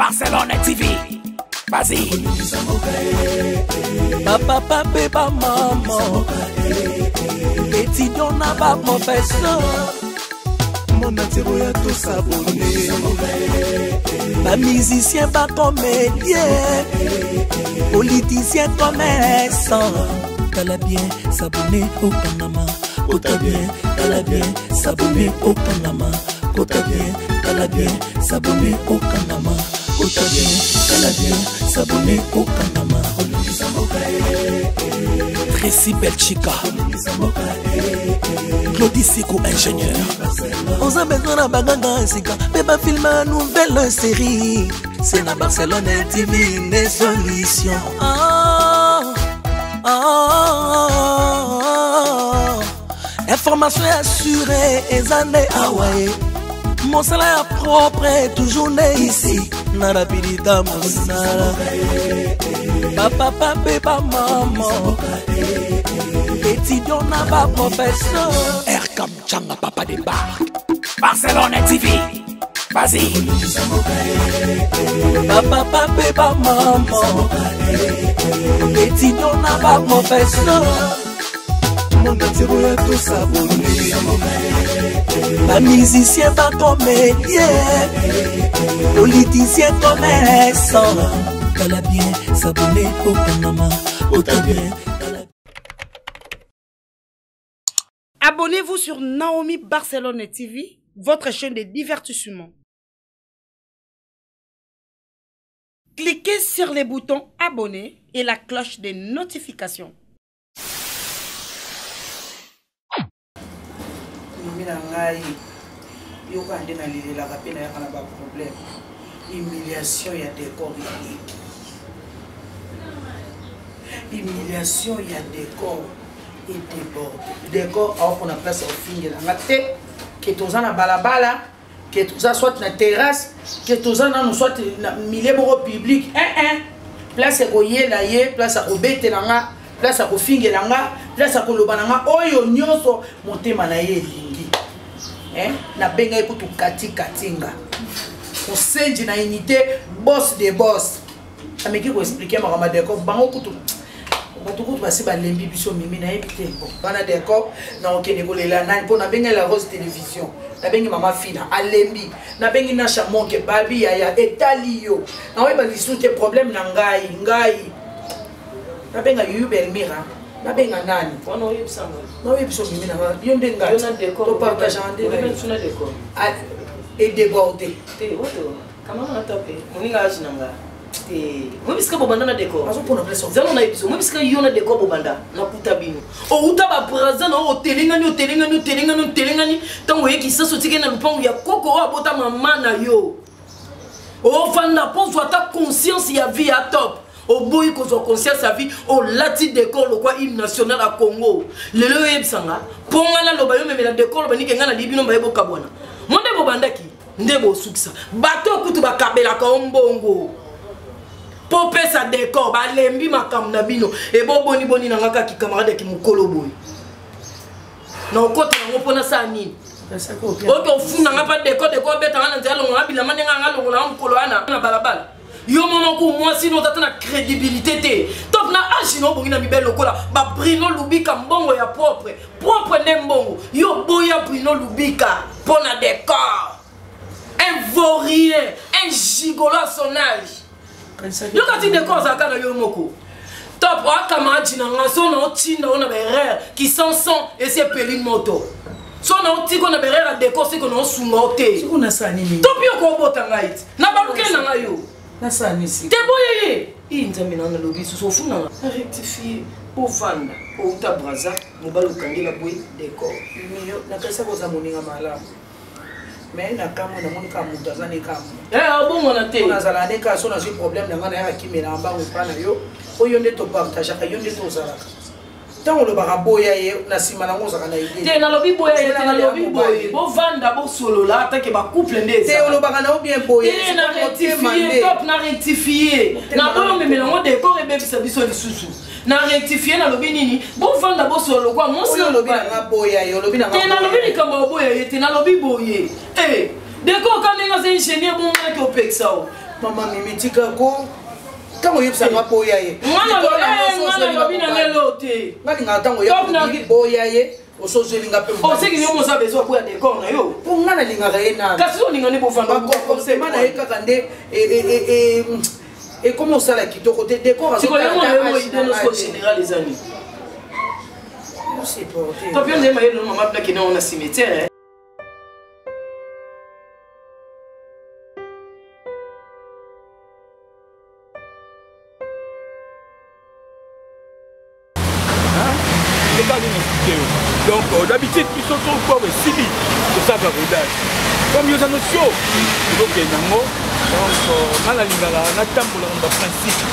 Barcelone TV. Vas-y. Bapapa mpe bamama, étudiant na baprofesseur, monde entier boya tosabone. Bamusicien, bacomédien, politicien, commerçant. Tala bien, s'abonner, okangama. Kota bien, tala bien, s'abonner, okangama. Kota bien, tala bien, s'abonner, okangama. Kota bien, tala bien, s'abonner, okangama. Tracy Belchika, Claudie Siko, ingénieur. Oza besoin na baganga sika mpe bafilme ya nouvelle série, c'est na Barcelone TV nde solution. Ah, ah, ah. Information assurée eza nde awa ye. Mosala ya propre toujours nde ici na rapidita mosala. Bapapa mpe bamama, étudiant na baprofesseur. Erkam Changa, papa des barques. Barcelone TV. Vas-y. Bapapa mpe bamama, étudiant na baprofesseur, monde entier boya tosabone. Bamusicien, bacomédien, politicien, commerçant. Tala bien, s'abonner, okangama. Ota bien, tala. Abonnez-vous sur Naomi Barcelone TV, votre chaîne de divertissement. Cliquez sur les boutons abonner et la cloche de notification. Mimi na ngai, yoka nde nalelelaka mpe nayaka na baproblème. Humiliation ya décor eleki, humiliation ya décor edéborde. Décor aopona place ya kofingela nga te, ke toza na balabala, ke toza soit na terrasse, ke toza nanu soit na milieu moko public, un place ekoyela ye, place ya kobetela nga, place ya kofingela nga, place ya koloba na nga oyo nyonso motema na ye elingi. Nabenga ye kutu kati katinga mosenji na unité, boss de boss. Ameki koexpliquer makambo ya décor. Bango kutu, bato kutu basi balembi biso. Mimi, nayebi te. Bon, bana décor, nakokende kolela nani? Mpo nabengi La Rose Télévision, nabengi Mama Fina, alembi. Nabengi Nasha Monke, babi yaya etali yo. Naoyeba lisusu te problème na ngai. Ngai nabenga Yuyu Belmira, nabenga nani? Naoyebisa Mimi na ngai, yo nde ngai topartage nde edéborde. Moninga age na nga te, moyebisika bobanda na décor. Azopona place. Zalo na yebiso, moyebisika yo na décor bobanda. Nakuta bino outa babraza na oyo, otelengani, otelengani, otelengani, otelengani. Ntango oyeki sasi, otikeli na lupangu ya koko oyo abota mama na yo. Ovanda mpo ozwa ata conscience ya vie ya top. Oboyi kozwa conscience ya vie, olati décor lokwa hymne national ya Congo. Lelo oyebisanga mpo nga naloba yo memela décor, loba nike nga nalibi bino baye bokabwana. Mo nde bobandaki nde bosukisa. Bato kutu bakabelaka yo mbongo mpo opesa décor, balembi makambo na bino. Eboboniboni na nga kaka camarade yaki mokolo boye na okota yango mpo nasala nini? Oke ofunda nga mpa décor. Décor obetanga na nzela, longola bilamba ndenge anga longola nga mokolo wana na balabala. Yo moko mwasi no tata na crédibilité te. Top na age na obongi na mibele lokola babrino Lubika, mbongo ya propre propre nde mbongo. Yo boya Brino Lubika mpo na décor, un vaurien, un gigolo à son âge. Yo kati décor azalaka na yo moko. Top oakamadi na nga so na otinda o na baerreur kisanson esi epeli moto. So na otiko na baerreur ya décor, siko na osunga o te. To mpi okobota ngai ti na balukeli na ngai yo te boye ye. I Nzambe na nalobi susu, ofundanga na rectifie. Ovanda outa Braza, mobali okangela boye décor. Nakasa koza moninga malamu, mais na kamwe namoni kaka moto aza ne kamwe. Abongwana te. Nazala ne kaka so nazwi problème na ngai, nayaka kimela mbango epa na yo. Oyo nde topartageaka, yo nde tozalaka. Ntango olobaka boya ye, na nsima nango ozalaka na idée. Te, nalobi boya ye te, nalobi boye: bovanda, bosolola atake bacouple nde. Te, olobaka na yo bien boye. Te, na rectifie. Top, na rectifie. Naboyi omemela yango décor ebebisa biso lisusu. Na rectifie, nalobi nini? Bovanda, bosolola lokwa mwasi. Olobi nanga boya ye, olobi nanga. Te, nalobi likambo ya boya ye te, nalobi boye: e décor ka ndenge aza ingénieur, bonganaki opekisa o. Mama Mimi tika ko ntango oyebisaka mpo oya ye nalobi na lelo te ngalingaka ntango oya ye osozweli nga mpe oseki yo moza besoin boya décor na yo mpo nga nalingaka ye nano kasi olinga nde bovanda comportement na ye kaka nde ekomi osala kitoko te décor général ezali topio nde mayele mama plake nango na cimetière. Donc euh, d'habitude biso so corps esili tosalaka rodage comme yo oza nosio tozokende yango. Donc euh, nga nalingaka natambolaka na baprincipe.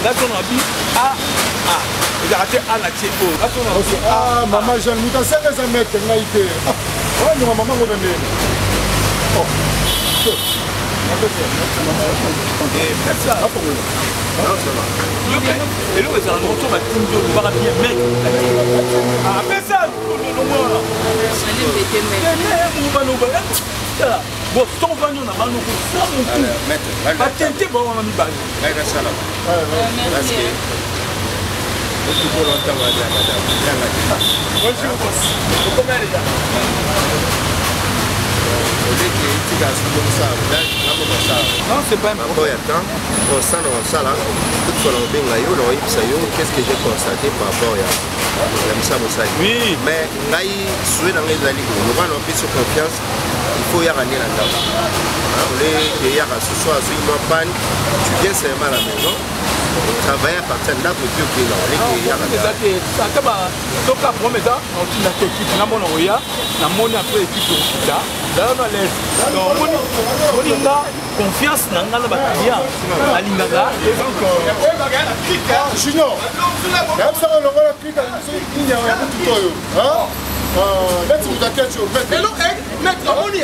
Nga so na bi a a ezalaka te a na tie oyo nga so na bi a. Mama Jeanne, moto asanga eza maître ngai te. Oyo mama ngo pembeni. Eloko ezala moto batindi olobaka bien mec apesa longona bon soko vandi na bano kosa motu batente bango wana mibale. Bonjour boss, okomea déjà? Non, c'est pas un rapport ya temps constant na kosala. Toutefois na kobenga yo, na koyebisa yo qu'est ce que j'ai constaté par rapport ya misala mosali. Oui. Mais ngai souhait na ngai ezali lokola na opesi yo confiance, il faut oyaka nde na ndako oleke eyaka soso azwi mwa panne, tu viens seulement à la maison travailler à partir ya ndako et puis okenda oleke eyaka. Eza te ata soki problème eza naotinda te équipe nga mona koya namoni après équipe okita zala no à l'aise. Donc omoni nga confiance na nga na baclient nalingaka. Junior, nayebisaka longola klika soki nini ya motuka oyo neti moto akeci. Maître amoni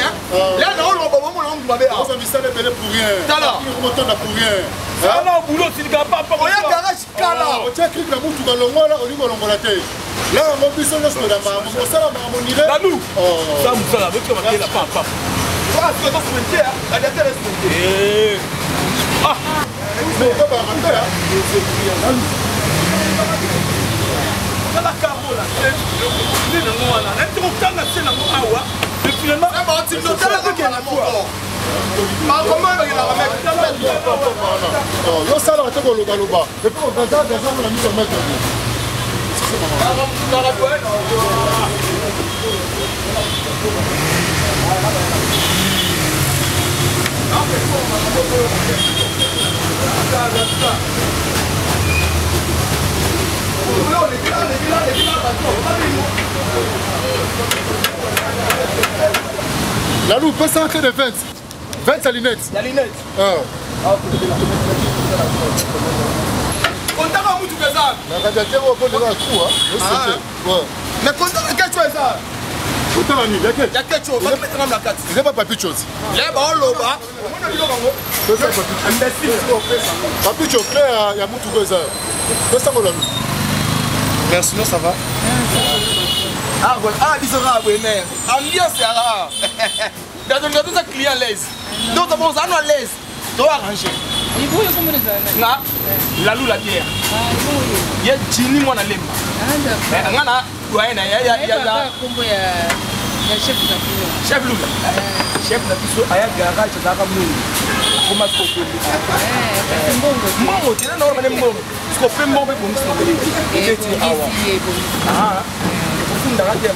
la na oloba bomona ngo mabe. Oza misala ebele pour rien. Tala. Motonda pour rien. Ala boulot osilika papa. Oya garage kala. Otia clique na mutuka, longola, olingi olongola te. La yango biso nyonso toda makambo kosala makambo nire. Lalu sa mosala botika makela pampa. Radiateur espointe. Ah. Tala karola nde nango wana nati kotanga se nango awa mais finalement yosalaka te kolobaloba et puis ogazagazango na miso maître. Lalou, pesa clé de 20. 20 à lunette. La lunette. Ah. Kontaka mutuka eza. Na radiateur oyo po eza trou, hein. Ouais. Mais kontaka kecho eza. Kotala nini? Ya Ya kecho, bametanga na kati. Eza ba papichos. Le baoloba. Omona biloko yango. Pesa papicho. Imbécile. Papicho clé ya mutuka eza. Pesa ngo Lalou. Merci, non, ça va. Ah, voilà. Ah, biso kaka boye mare. Ambiance ya rare. Dans toza client à l'aise. Donc, d'abord, oza no à l'aise. To arranger. Nga Lalu la bière ye jini mwana lemba nga na doyen na chef Lula, chef na biso aya garage azalaka mwingi akoma sikope mbongo te nana wana mbongo sikope mbongo mpe bongisi na ebeti awa ofundaka te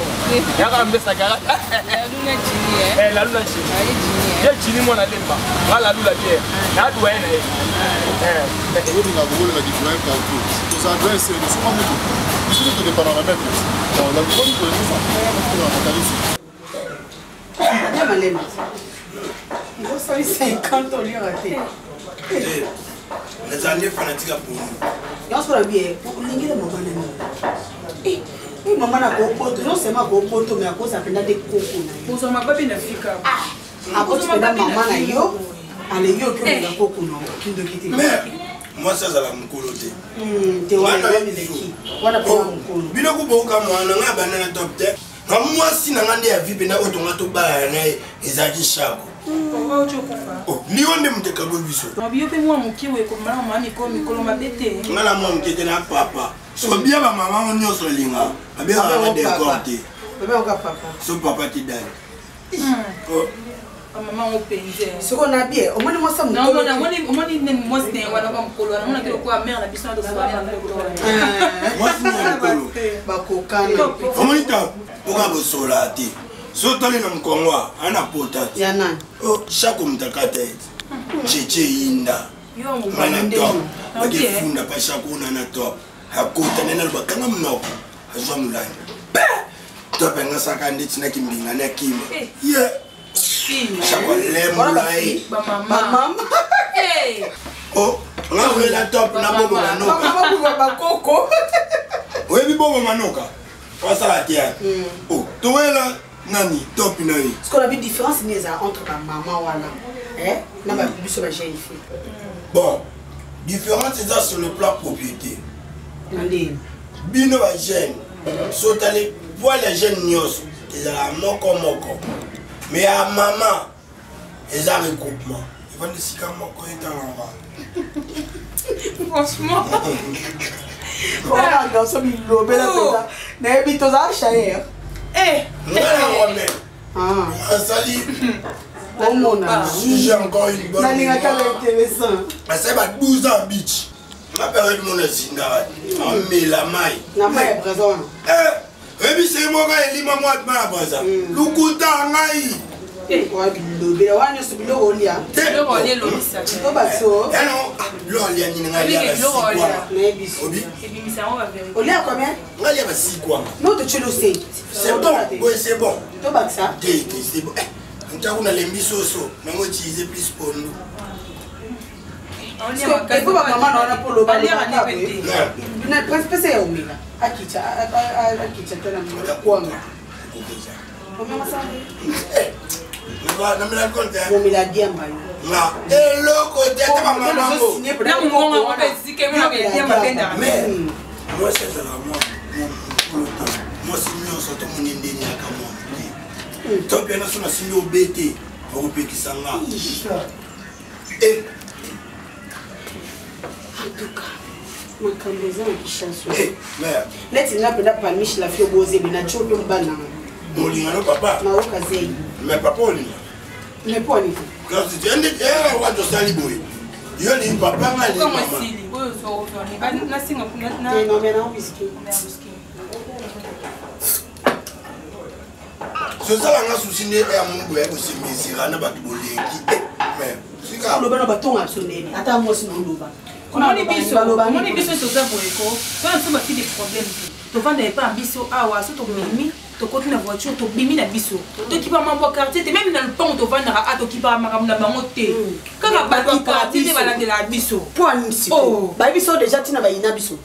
yaka mbesa garage. Lalu na jini ye jini mwana lemba nga Lalu la bière na doyen na ye. Olinga kokolela kidoyen partout, tozala doyen sele soma moto biso te todépendaka na maître. Lalukoni koyebisa na makanisi. Malema osali 50 olira te. Naza nde fanatique ya pondu. Nyonso na bie olingela mama na nini? Mama na kopoto, non seulement kopoto mais akoza mpenza nde koko na yo. Kozwa mababe na fika. Akoti mpenza mama na yo alengi oki olinga koko na kindoki te. Mais mwasi azala mokolo te. Te wana eleki wana mpenza mokolo. Biloko boyoka mwana ngai abanda na top te. Nga mwasi na nga nde ya vi mpenza oyo tonga tobalana na ye ezalaki shako. Liwa nde moto ekaboli biso. Yo mpe mwa moke oyo ekomana mama mikolo mikolo mabe te. Nga na mwa moke te na papa. So bia ba mama nyonso alinga. Babengaka nga décor te. So papa te dani. Mama ngo mpenza. Soko na bie omoni mwasi mokolo. Omoni nde mwasi na ye wana kwa mokolo wana monaki lokola mare na biso na tosala na mokolo. Mwasi na mokolo. Bakokana. Omoni ta oka bosola te. So tali na mkongo ana pota te. Ya nani? Oh, shako mtakata ete. Cheche inda. Nga na top. Bakifunda pa shako una na top. Akota nena bakanga mnoko. Azwa mulangi. Top nga saka ndeti na kimbinga na kima. Yeah. Shako lemula ye. Bamama. Oh, nga wela top na bobo manoka. Bamama bakoko. Oyebi bobo manoka? Wasala théâtre. Oh, towela nani top na ye. Ce qu'on a vu différence ni eza entre ba maman wana. Eh, na ba biso ba jeune fille. Bon, différence eza sur le plan propriété. Nde. Bino ba jeune, sotali poil ya jeune nyonso ezalaka moko moko. Mais ya mama eza regroupement. Evandi sika moko etalanga. Franchement. Wana garçon bilobela mpenza. Nayebi tozala chayer. Eh. Nga na Romain. Asali omona sujet encore une bonne. Nalingaka ba intéressant. Asali ba 12 ans beach. Nga période mona zindaka. Amela mai. Na mai ya Brazza wana. Eh, oyebisi ye moko elima mwa atma na Brazza. Lukuta ngai. Wa bilobela wana nyonso biloko olia. Biloko olia elobisa. To baso. Yano, biloko olia nini ngai lia basikwa. Nayebi. Obi. Ebimisa yango ba vérité. Olia combien? Ngai lia basikwa. Non, tu le sais. C'est bon, oui, c'est bon. To bakisa. Te, te, c'est bon. Eh, ntango nalembi soso, nango utiliser plus pondu. Epo bamama na wana mpo loba pese ya omela akitya akitya te na kwanga omela diamba yo nga eloko te ata bamamango mwasi azalaka mwa mokolo te mwasi nyonso tomoni ndeni yaka mwa moke to mpe naso nasimbi obe te okopekisa nga. En tout cas, makambo eza na Kinshasa. Neti nga mpenza palmiche la fille obozebe na tio mpe mobali na nga. Olinga no papa? Nayoka zei. Mais papa olinga? Mais mpo nini? Kasi ende wa tosali boye. Yo olingi papa nga alingi mama. Te nomela ngo biski. Sosala nga susi nde ya mungu ya kosemesera na bato bolengi. Mais sika oloba na batonga biso ndeni ata mwasi na oloba. Omoni biso, omoni biso toza boye ko tona biso bafille de problème te. Tovanda epa ya biso awa so tobimi tokoti na voiture tobimi na biso tokipa mambo ya quartier te meme na lopango tovandaka a tokipaka makambo na bango te kaka bato ya quartier nde balandelaka biso. Mpo anini sikoyo bayebi biso deja ntina bayina biso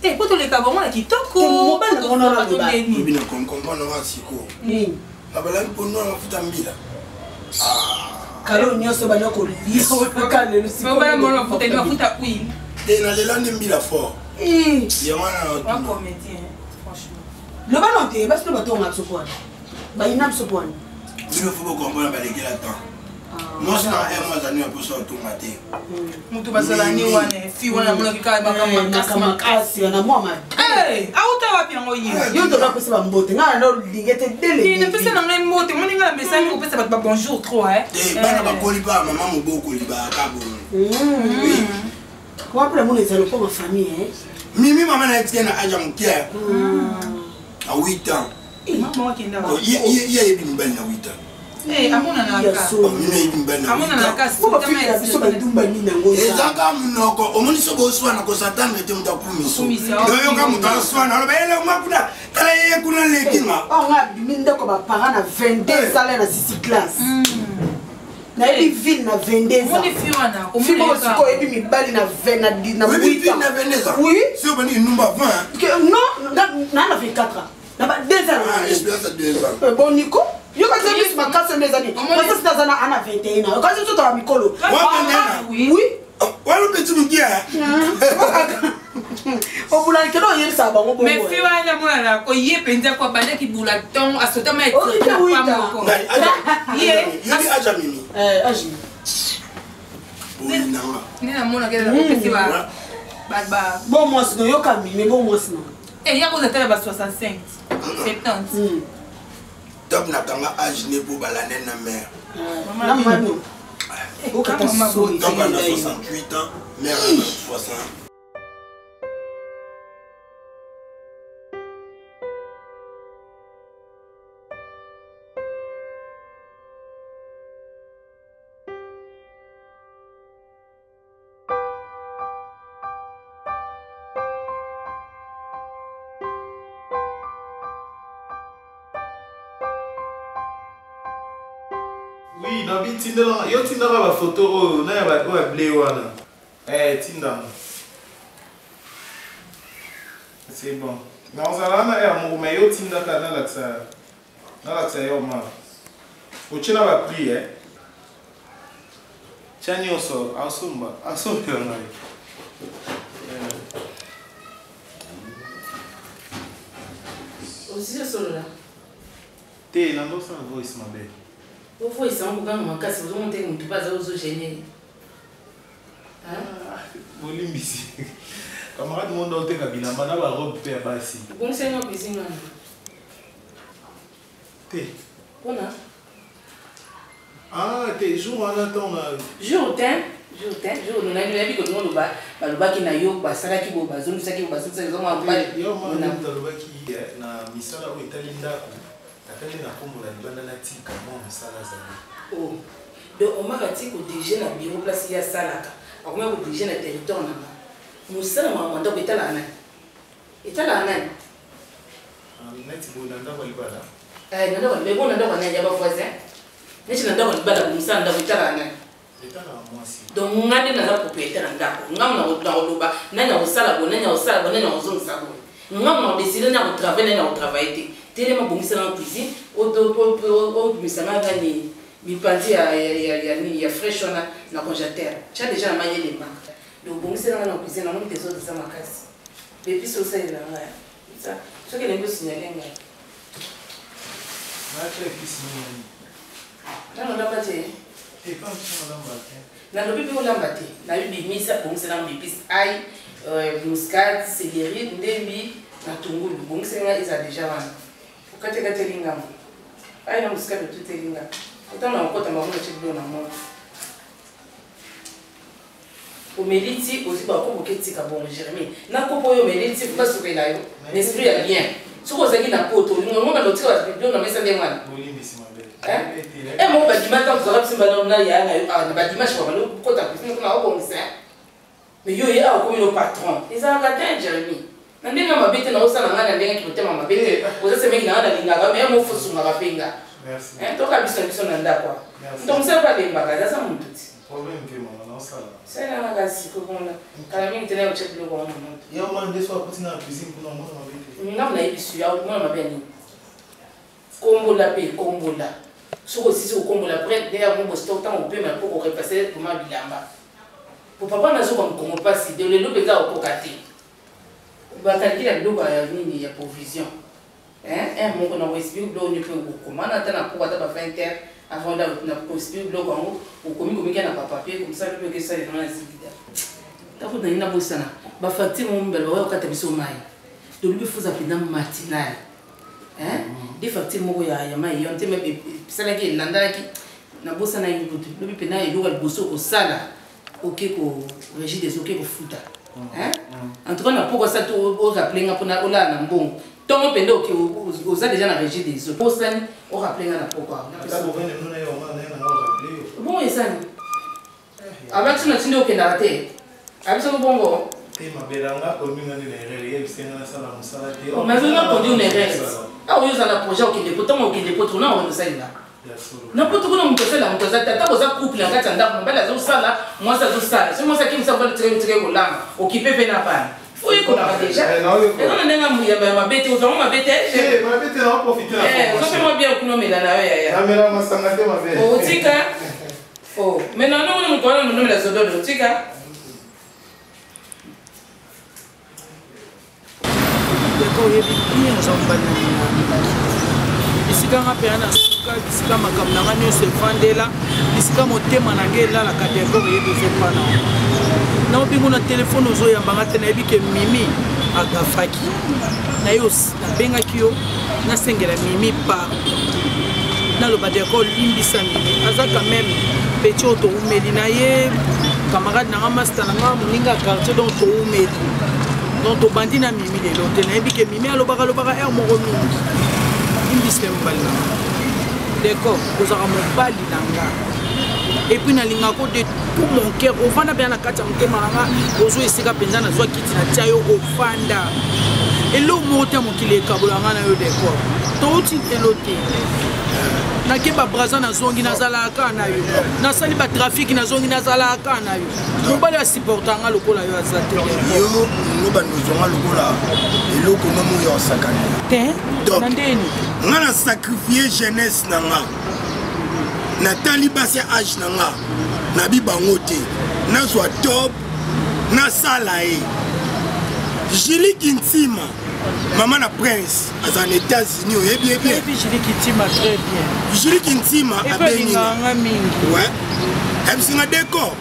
te mpo toleka bango na kitoko. Mobali na bango wana aloba. Obi na comprendre nga sikoyo. Nabalaki mpo nona mafuta mbila. Kalo nyonso banda kolia kaka lelo. Mobali mona mafuta ni mafuta huile. Te nalela nde mbila fort. Yango wana Un comédien, franchement. Loba no te basi no batonga biso po wana bayina biso po wana. Bino fo bokomprendre balekela temps. Mwasi na ye mwa azali na mposa otonga te. Moto bazala ni wana fi wana amonaki kaka makambo makasi makasi na mwa mabe. Auta wapi yango ye? Yo toza kopesa bambote ngai na olinge te dele. Napesa na ngai mbote moni ngai namesani kopesa bato ba bonjour trop. Te bana bakoli pa mama mobokoli bayaka bongo. Wapi namona eza lokola famille. Mimi mama na ye na age ya moke a 8 ans. Ye ayebi mobali na 8 ans. Ezaka monoko omoni soki oswana kosatane te moto akumiso oyoka moto aswana aloba elongwa kuna tala ye kuna lekinga. Nga abimi ndako baparent na 22 sala na sisi classe nayebi ville na 22 ans sikoyo oyebi mibali na 8 ans. Oui, si obandi numba 20. Non, na na 24 ans na ba 2 ans. Espérance 2 ans. Bon Nico yo kasi biso makasi nde ezali kasi sita aza na ana 21 ans kasi biso toka mikolo. Oui, wana petit mokia. Obulana kende oyebisaka bango bongo. Mais fi wana monana koye mpenza ko abandaki bula ntongo asotama Okite wita. moko ye aja mimi. Eh, age mimi. Boyinanga. Nde namonaka ezalakopesi ba Bon mwasi no yoka mimi bon mwasi no. Eh, ya kozala tala ba 65 70. Top nakanga age ne po balande na mère. Na mami. Okata soni. Top ana 68 ans, mère ana 60. Oui, nabi tindela yo tindaka ba photo oyo na ya ba oyo ya bleu wana. Eh tindanga. C'est bon. Na ozala na air moko mais yo tindaka nalakisa nalakisa yo ma. Otie na ba prix eh. Tia nyonso asomba asombela ngai. Eh. Osisi osolola? Te, nandosala voice mabe. Ovoice yango koganga makasi ozomona te motu mpe aza ozogene. Bolimbisi. Camarade mondo oteka bilamba na ba robe mpe ya basi. Obongisaki nga cuisine wana? Te. Mpona? Ah, te jour wana ntango na Jour te, jour te, jour nonaki nayebi kolinga oloba balobaki na yo basalaki bo bazongisaki bo bazongisaki ozonga mobali. Yo mwana moto alobaki na misala oyo etali ndako atali na kombola libanda natika mwa mosala azali. Oh. Donc Omar ati kodirige na bureau place ye asalaka akomaki kodirige na territoire na nga mosala makambo ya ndako etalaka nani etalaka nani? Neti boye na ndako ya libala. Eh, na ndako mais bon na ndako ya nani ya ba voisin neti na ndako ya libala mosala ndako etalaka nani? Etalaka mwasi. Donc nga nde naza propriétaire ya ndako, nga nakoloba nani akosala boye, nani akosala boye, nani akozongisa boye, nga nakodeside nani akotravaille nani akotravaille te. Telema bongisa na cuisine, obimisa nga nani mipanzi ya nini ya fresh wana na congélateur, tia déjà na mai elemba. Donc bongisela nga na cuisine, namoni desordre eza makasi. Bepisi osalela nga soki elembi osignale ngai. Natia episi nini? Nano olamba te? Nalobi mpe olamba te. Nayebi bimisa bongisela nga bipisi ai muscade, céleri, ndembi na tungulu. Bongisela nga eza déjà wana. Okatekateli ngambo. Ai na muscade otuteli nga. Otanga na kokota bango na tie biloko na moto. Omeli ti ozwi bakopo ke tika bongo Jeremie. Na kopo oyo omeli ti basopela yo na esprit ya bien. Soki ozalaki na poto olingo ngo bando tika biloko na mesa ndenge wana. Bolimbisi mabe. Eh moko ba dimanche ntango tozalaka biso bana na yaya na yo awa na ba dimanche kwa bando kota cuisine kuna obongisa. Mais yo ye awa okomi no patron. Ezalaka te Jeremie. Na ndenge ya mabe te na osala ngai na ndenge ya motema mabe te. Oza semeki na ngai nalingaka mais mo fosungaka mpe nga. Merci. Toka biso na biso na ndako awa. Moto mosala mpe alembaka aza motu ti. Problème te mama naosala. Sala nga kasi kokona. Kala mingi te nayo otya biloko wana na moto. Yo mwana nde so akoti na cuisine kuna omona mabe te. Nga nayebi yo mwana mabe ya nini? Kombola mpe kombola. Soki osisi kokombola après nde yango bosto ntango kopema mpo korepasse koma bilamba. Po papa nazoka mokongo mpasi de lelo mpenza okoka te. Bakalikila biloko ya nini ya provision. Hein, moko na koexplike biloko nini mpe okokoma na ata na poko ata ba 20 heures avant da na koexplike biloko yango okomi komika na bapapier comme ça mpe okesalela na zikida ntango nangi nabosana bafacture mo mibale bakoya kokata biso mai tolobi foza mpenza matinal de facture moko ya mai yo nte esalaki elandalaki nabosanaki kutu lobi mpenza eloko ya liboso okosala oke ko régie des oke kofuta. En tout cas na poko sa to orappele nga mpona olala na mbongo ntongo mpenza oke oza déjà na régie des eaux osani orappele nga na poko awa bongo esani abaki na tindi okendaka te abisoko bongo. Mais oza conduire na erreur awa oyo oza na projet okende po ntango okende po tona oyo osalela na poto kuna moto asala moto aza te ata boza couple na kati ya ndako mobali azosala mwasi azosala soki mwasi akimisa mobali tike tike kolamba okipe mpe na bana oyekolaka deja eza na ndenge ya mabe te ozwango mabe te ozope mwa bien okuna omela na yo yaya otika mais na ndongo mokolo wana monomela zododo otika. Deko oyebi bien oza mobali na linga mingi. Bisika nga mpenza na suka, bisika makambo na nga nyonso efandela, bisika motema na nga elalaka Deko oyebi oza epa na yo. Naobengo na telefone ozoyamba nga te, nayebi ke Mimi agafaki. Na yo nabengaki yo nasengela Mimi pardon. Naloba Deko limbisa Mimi, aza quand même petit oyo toumeli na ye, camarade na nga, masta na nga, moninga ya quartier, donc toumeli. Donc tobandi na Mimi lelo te, nayebi ke Mimi alobaka alobaka heure moko mingi. Limbisa ye mobali na nga. Deko, ozalaka mobali na nga. Et puis nalingako de tout mon cœur, ovanda mpenza na kati ya motema na nga, ozwa esika mpenza nazwa kiti na tia yo ofanda. Eloko moko te ya mokili ekabola nga na yo Deko. Touti lelo te. Nake ba Brazza nazongi nazalaka kaka na yo. Nasali ba trafic nazongi nazalaka kaka na yo. Mobali asupporta nga lokola yo aza te. Yo ngo bandozwa nga lokola eloko no moyo osakana. Te. Na ndeni. Nga na sacrifier jeunesse na nga. Natali basi ya age na nga. Nabi bango te. Nazwa top nasala ye. Julie Kintima mama na prince aza na États-Unis oyebi ye bien. Julie Kintima très bien. Julie Kintima abengi nga mingi. Ouais. Ayebisi nga décor.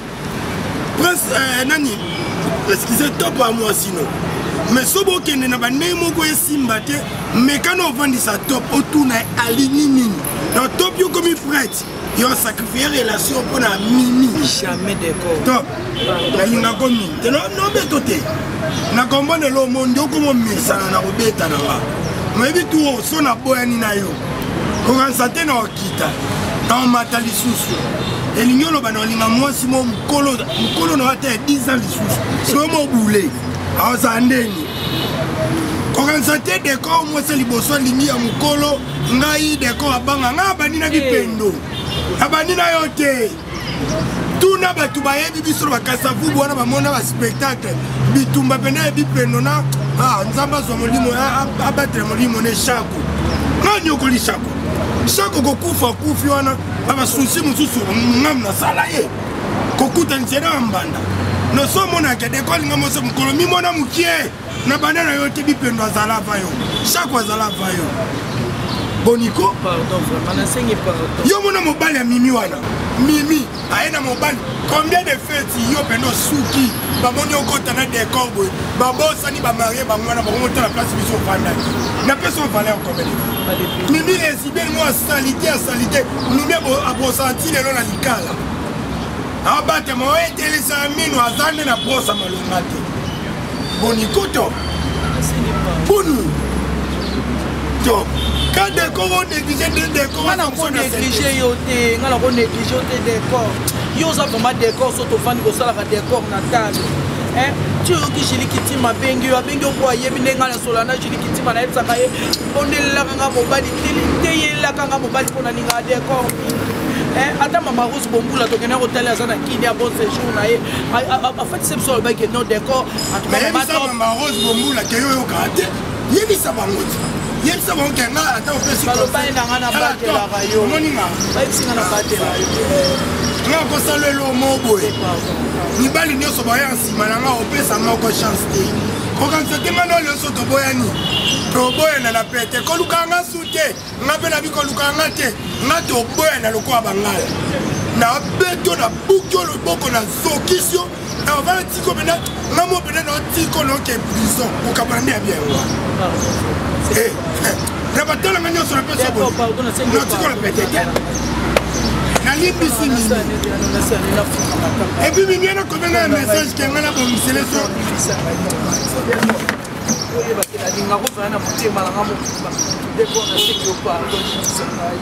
Prince nani excusez top ya mwasi no. Mais soki bokende na bandenge moko esimba te, mekana ovandisa top otuna alingi nini. Na top yo komi prête. Yo sacrifier relation mpo na Mimi. Jamais décor. Top. Nalingako mingi te nobeto te. Na comprendre lo mondi okoma omesana na kobeta na nga. Moyebi tu so naboyani na yo. Kokanisa te na okita. Na omata lisusu. Elingi oloba na olinga mwasi mo mokolo mokolo na ata ya 10 ans lisusu. So mobule. Aza ndeni. Kokanisa te décor mwasi liboso alingi ya mokolo ngai décor abanga ngai abandi na bipendo. Abandi na yo te. Tuna bato bayebi biso na bakasavubu wana bamona ba spectacle bitumba pene ya bipendo na nzambe azwa molimo abatela molimo ne shako nga nyokoli shako shako kokufa kufi wana ba basusi mosusu ngam nasala ye kokutanisa na mbanda noso omonaka deko alinga moso mokolo mimona mokie na banda na yo te bipendo azala va yo shako azala va yo boniko pardon vraiment nasengi pardon yo mona mobali ya mimi wana mimi aye na mobali combien de feti yo mpenza osuki bamoni okota na décor boye babosani bamarie bango wana bango motala place biso ofandaki napesi yo valeur combien de fois mimi ezibeli mwa salite ya salite mimi abosanti lelo na likala abatama oyo etelisa mino aza nde na brosa malonga te bonikoto boni to ka décor o néglige de décor nga nako néglige yo te nga nako néglige yo te décor yo oza vraiment décor so tofandi kosalaka décor na table hein ti oyoki Julie Kitima abengi yo abengi yo mpo ayebi ndenge nga nasola na Julie Kitima nayebisaka ye bondelelaka nga mobali teyelaka nga mobali mpo nalingaka décor mingi hein ata mama Rose Bombula tokende kotala aza na Kini ya bon séjour na ye afatise biso alobaki non décor en tout cas yebisa mama Rose Bombula ke yo oyokaka te yebisa bango ti yebisa bango ke nga ata opesi balobani na nga nabatelaka yo omoni nga bayebisi nga nabatela yo nga kosala elo mo boye mibali nyonso baya nsima na nga opesa moko chance te kokanisa te nga na nyonso toboyani toboyana na pete koluka nga su te nga mpe nabi koluka nga te nga toboyana lokola bangala na beto na buki yo loboko na zokisi yo na ovanda tiko mpena nga mo mpena na otiko na oke prison kokabana nde ya bien wana na batala nga nyonso napesa boye na otiko na pete te nalimbisi mimi epuis mimi wana kobenga ya message ke nga nabongisele so oyeba te nalinga kozala na motema na nga mobimba ndeko naseki yo pardon limbisa ngai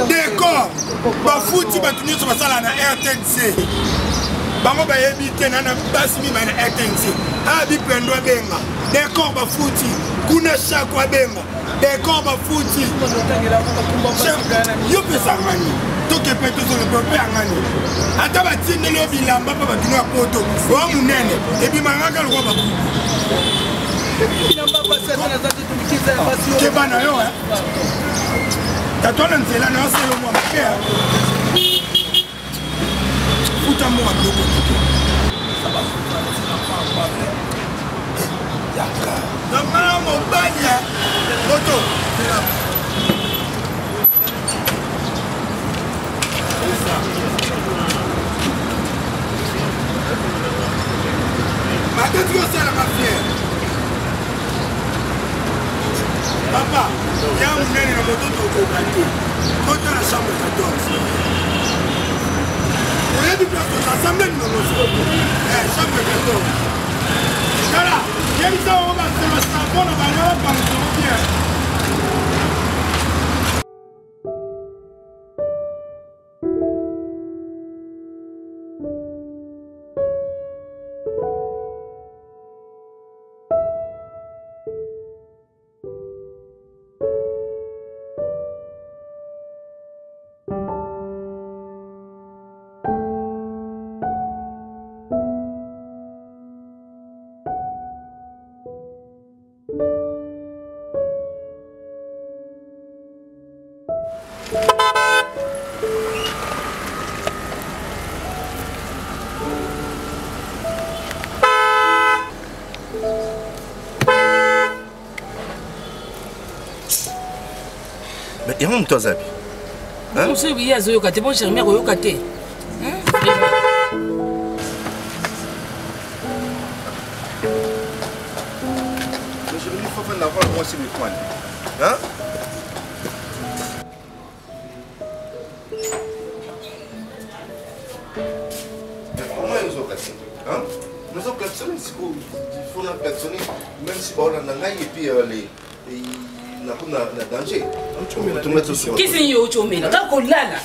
décor bafuti bato nyonso basala na rtnc bango bayebi te nana basi mibale na rtnc abipendo abenga décor bafuti kuna shako abenga décor bafuti yo pesa ngani tokepe tozoloba mpe yangani ata batindeli yo bilamba mpe batino ya poto oya monene ebimangaka lokwa bakuku keba na yo tata na nzela na oselo mwa mabe futa mwa biloko tete. Yaka. Donc nga mobali ya moto. Mateti osalaka fier. Papa, ya monene na moto tokoka te. Kota na chambre 14. Oyebi place toza assemble numéro eh, chambre 14. Tala, yebisa bango basolo savon na bango bapangisoko bien. Mais yango moto aza bi mosusu ye azoyoka te bon jeremi akoyoka te Jérémie Fofana na mwasi mikwani hein Comment ils ont cassé Hein Nous avons klaxonné, il faut nous klaxonner, même si on a un et puis les na danger kisi yo ocomela kaka kolala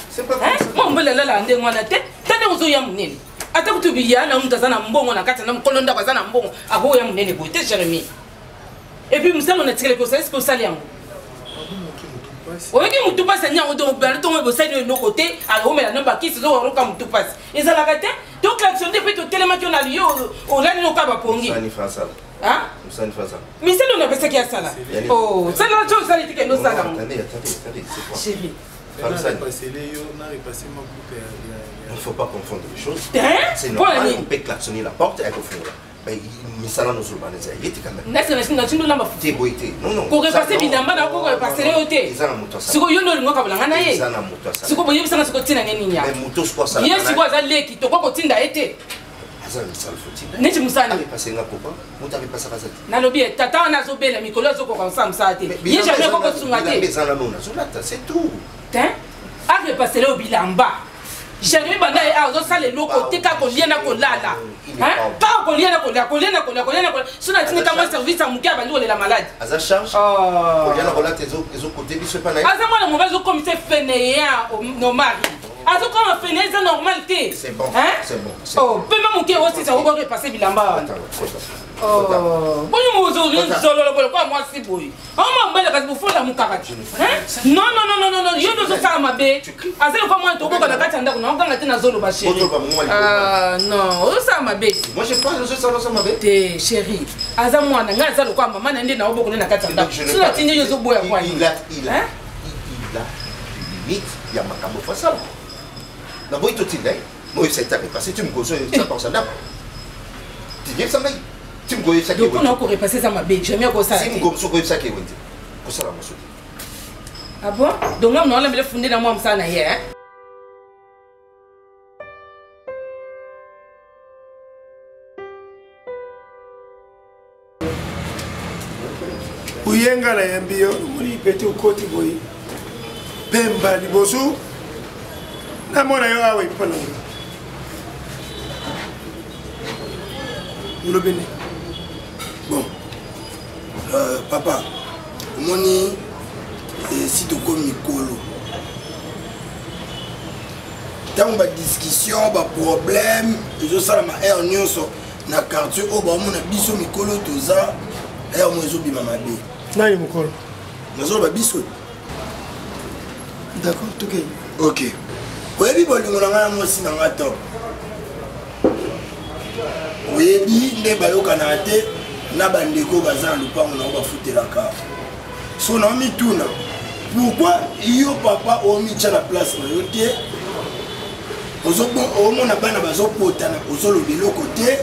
mwa mobali alala ndenge wana te ta ndenge ozoya monene ata kutu biya na moto aza na mbongo na kati na mokolo ndako aza na mbongo akoya monene boye te jeremie epuis mosala na tikali kosala eske osali yango oyoki motu mpasi ani yango donc bala ntongo bosali no eloko te aomela no bakisi ozokoyoka motu mpasi ezalaka te toklaxonde mpe totelemaki yo na yo olali noka bapongi misala oyo napesaki asala oh, sala ti osali te kende osala yango chéri Il ne faut pas confondre les choses. Hein? C'est normal, on peut klaxonner la porte et confondre. misala nozoloba na eza ye te kanatindolamba te boye te korepase bilamba na kokorepasele yo te sikoyo yo nde olingi okabola nga na ye sikoyo boyebisanga sikoyo ntina ne nini ye sikoyo aza leki tokoki kotinda ye te neti mosala nalobi ye tata wana azobela mikolo azokoka kosala mosala te ye jamais akoki kosunga te arepasele yo bilamba Jeremy banda ye awa ozosala eloko te kaka kolia na kolala kaka kolia na kolia kolia na kolia kolia na kolia so natindi ka mwa service ya moke abandi kolela maladi aza charge oh. kolia na kolata ezokote biso epa na ye aza mwana mobali azokomisa fainéant no mari azokoma fainéant eza normal te oh, pema moke osisa okorepasse bilamba wana oh. boni mozololo boye lokola mwasi boye oma mobali kasi bofola mokaka te non non non non non yo nde ozosala mabe aza lokola mwana toboka na kati ya ndako naokanga te nazoloba chéri ah, non ozosala mabe te chéri aza mwana ngai aza lokola mama na nde naobokole na kati ya ndako so natindi yo ozoboya kwani ya makambo fasala naboyi totinda ye moyebisa etape parce ti mokoso esapakosa ndako tiyebisa ngai ti mokoyebisaki mpona okorepasse eza mabe jamais akosala ti mokoso okoyebisaki ewe te kosala moso te ah bon donc nga mna olambela funde na mwa mosala na ye hein? Oyenga na yambi yo omoni pete okoti boye pemba liboso namona yo awa epa na nga olobi nini bon euh, papa omoni esi tokomi mikolo ntango badiscussion baproblème ezosalama heure nyonso na quartier oyo baomona biso mikolo toza heure mo ezobima mabe nani mokolo nazoloba biso d'accord tokei ok oyebi bolingo na ngai na mwasi na ngai top oyebi nde bayokanaka te na bandeko baza na lopango na yo bafutelaka so na omituna pourquoi yo papa omitya na place na yo te omona bana bazopotana ozoloba eloko te.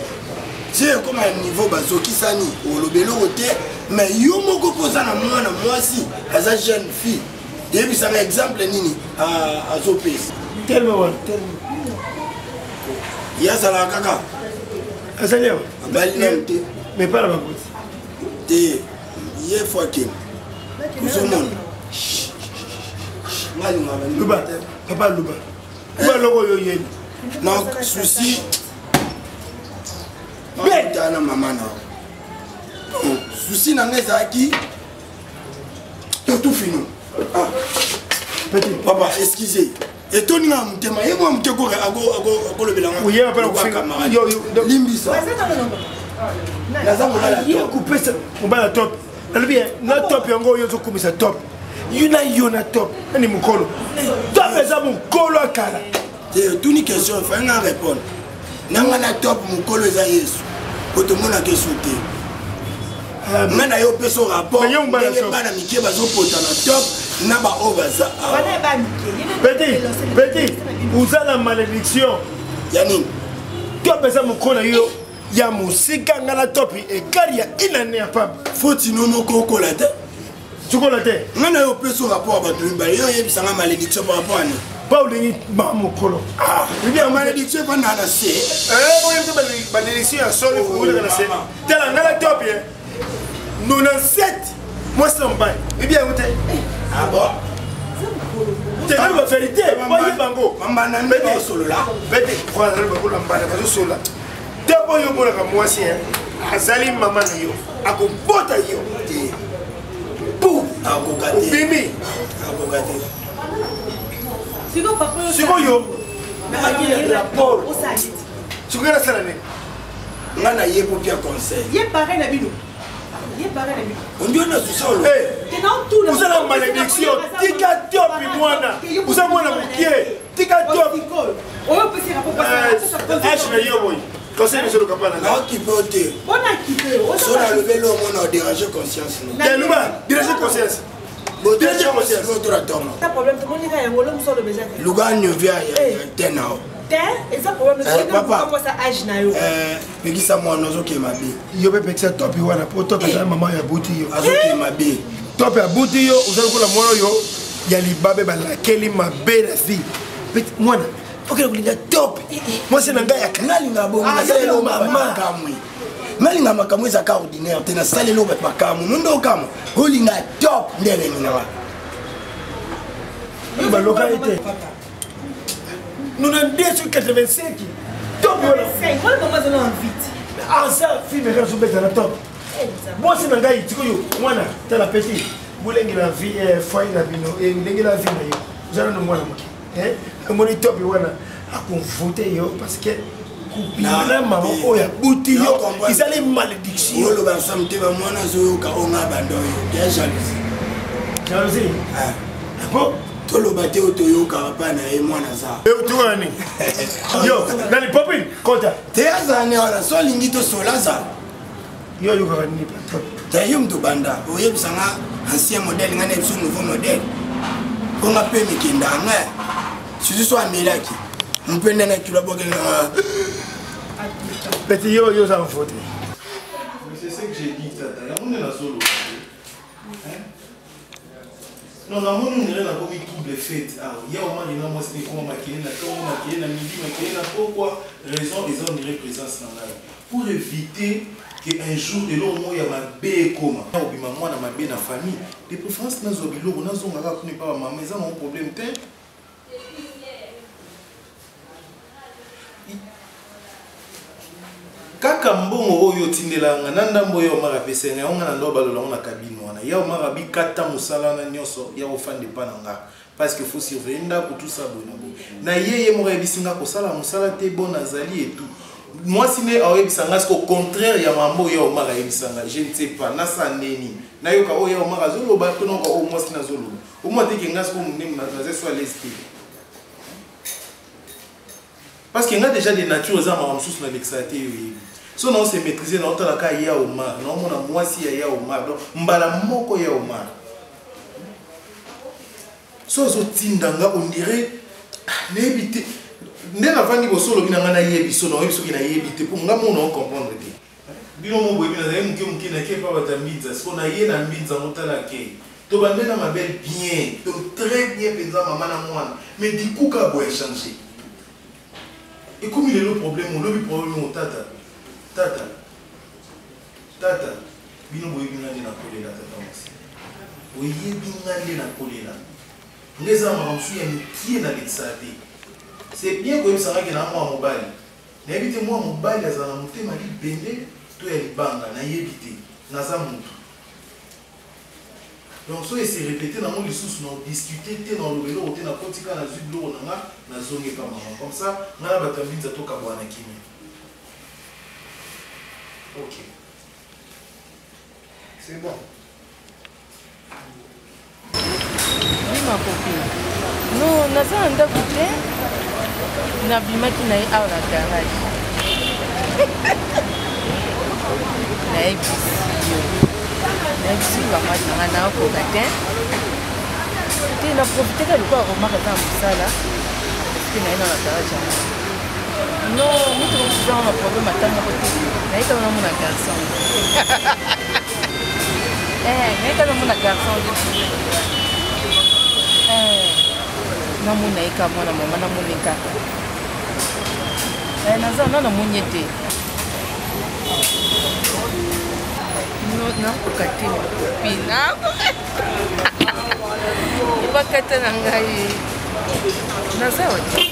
Si ekoma ya niveau bazokisani, oloba eloko te, mais yo moko mpo oza na mwana mwasi aza jeune fille, yebisanga exemple nini azopesa. Telema wana, telema. Ye azalaka kaka azali awa abali nanu te, mais pas na bakoti te, ye fo akende ozomona. Luba papa, luba luba loko oyo oyebi. Donc souci beta na mama na souci na ngai ezalaki totufino. Petit papa, excusez, etoni nga motema ye mwa mote akolobela nga, limbisa, naza mobala. Kopesa mobala top, nalobi na top yango oyo ozokumisa top, yo na yo na top nani mokolo? Top eza mokolo akala. Te, otuni question, fai nga répondre nanga na top mokolo eza Yesu, po tomonaka Yesu te. Nga na yo opesa rapport ndenge bana mike bazopota na top na baoyo baza. Petit, petit, oza na malédiction. Ya nini? Top eza mokolo na yo ya mosika, nga na top ekali ya inane ya pamba. Foti no moko okola te. Tukola te. Nga na yo opesa rapport ya bato mibale, yo oyebisanga malédiction par rapport ani? Pa olingi ma mokolo. Malédiction efandaka na se. Malédiction ya solo ekoleka na se. Tala, nga na top ye 97 mwasi na mobali ebi yango te. Ah bon? Tezali baverité, bayeba yango. Mambanda nde bazosolola. Bete bakola mbanda bazosolola te. Mpo oyo omonaka mwasi azali mama na yo, akobota yo te. Pu akoka te. Obimi. Akoka te. Sikoyo rapport sikoyo nasala nini? Nga na ye po pia conseil. Ye pareil na bino, ye pareil na bino. Ondi na susa olo. Oza na malédiction, tika topi mwana, oza mwana mokie, tika topi. Age na yo boye, conseil biso loka pana. Naokipe o te, so nalobeli omona odérange conscience. Luba dérange conscience. Dérange conscience otola tongo. Luka nevia te na o. Te, eza problème. Papa. Age na yo. Pekisa mwana, azokee mabe. Yo mpe pekisa topi wana, po topi azali mama oyo abuti yo. Azokee mabe. Topi abuti yo, oza lokola mwana oyo ya libabe balakeli mabe na vie. Mwana okende kolinga top, mwasi na ngai. Nalinga bongo, nasaleli makambo, nalinga makambo ezaka ordinaire te, nasaleli oyo bato makambo mondo okamwa olinga top nde elengi nanga. Baloka ye te 92 85 top wana aza filme kaka azobeta na top mwasi na ngai. Tikoyo mwana, tala petit, bolengela vie foyer na bino, lengela vie na yo, oza nano mwana moke. Omoni top wana akonvote yo parce que kobima na mama oyo abuti yo ezali malédiction. Oloba ensemble te, bamwana azoyoka onga banda oyo ya jalousie. Jalousie po toloba te oyo toyokaka mpa na ye, mwana aza. Tukani yo nani popi kota. Te, azala ne wana, so alingi tosola, azala. Yo oyokaka nini? Patron. Te, yo moto banda oyebisanga ancien modèle, ngai na biso nouveau modèle, mponga mpe mikenda nga surtout so amelaki mpe nde na kilo abwakelanga. Petit, yo yo oza mfo te. Mais c'est ce que j'ai dit, tata. Yango nde nazoloba te. Non, namoni ondire nakomi trouble fete awa. Ya omari na mwasi ekoma makele na ntongo, makele na midi, makele na pokwa. Raison eza ondire présence na ngai pour éviter que un jour eloko moko ya mabe ekoma, obima mwana mabe na famille. De préférence nazwa biloko, nazonga kaka kuna epa bamama, eza nango problème te. Kaka mbongo oyo otindelanga na ndambo oyo Omar apesa nga yango, nga na ndo balola ngo na cabine wana. Ya Omar abikata mosala wana nyonso ya kofanda epa na nga parce que faut surveiller ndako, tout ça boye na boye. Na ye ye moko ayebisi nga kosala mosala te, bon, nazali et tout. Mwasi nde aoyebisa nga siko contraire ya mambo oyo ya Omar ayebisa nga. Je ne sais pas nasala ndeni, nayoka oyo ya Omar azoloba to nayoka oyo mwasi nazoloba. Omwa teke nga siko ndenge naza so à l'aise te, parce que nga déjà de nature eza makambo mosusu nalekisaka te. Yo oyebi, so nao se maîtriser, naotalaka ya Omar, naomona mwasi ya ya Omar, donc mbala moko ya Omar so azotinda nga, on dirait nayebi te nde navandi boso olobi na ngai nayebi so naoyebi soki nayebi te, mpo nga mona ocomprendre te. Bino mo boyebi nazali moke moke nake epa bato ya mbinza siko na ye na mbinza ngo tala akei tobande na ma belle bien donc très bien mpenza mama na mwana mais du coup kaka boye achange ekomi lelo problème olobi problème o tata tata tata bino boyebi nga nde nakolela tata mwasi oyebi nga nde nakolela nga eza na makambo mosusu ya mikie nalekisaka te c'est bien koyebisa nga ke na mwa mobali Nayebi te mwa mobali azala na motema libende to ya libanga nayebi te naza mutu donc soki ese repete nango lisusu na odiscute te na oloba eloko te nakoti kaka nazwi biloko na nga nazongi epa mama comme ça nga na bato ya mbinza tokabwana na kimia ok c'est bon. Oui, ma copine. Non, naza na ndako te. Nabimaki na ye awa na garage. Nayebisi yo. Nayebisi camarade na ngai nakoka te. Te na profite kaka lokola remarque aza na mosala. Profite na ye na na garage yango. Non, moto mosusu aza na problème ata moko te. Naye kaka namona garçon. Eh, naye kaka namona garçon nde eh, namona ye kaka mwana mama namoni kaka eh, naza na namoni ye te nakoka te copine nakoka ebakata na ngai naza wa te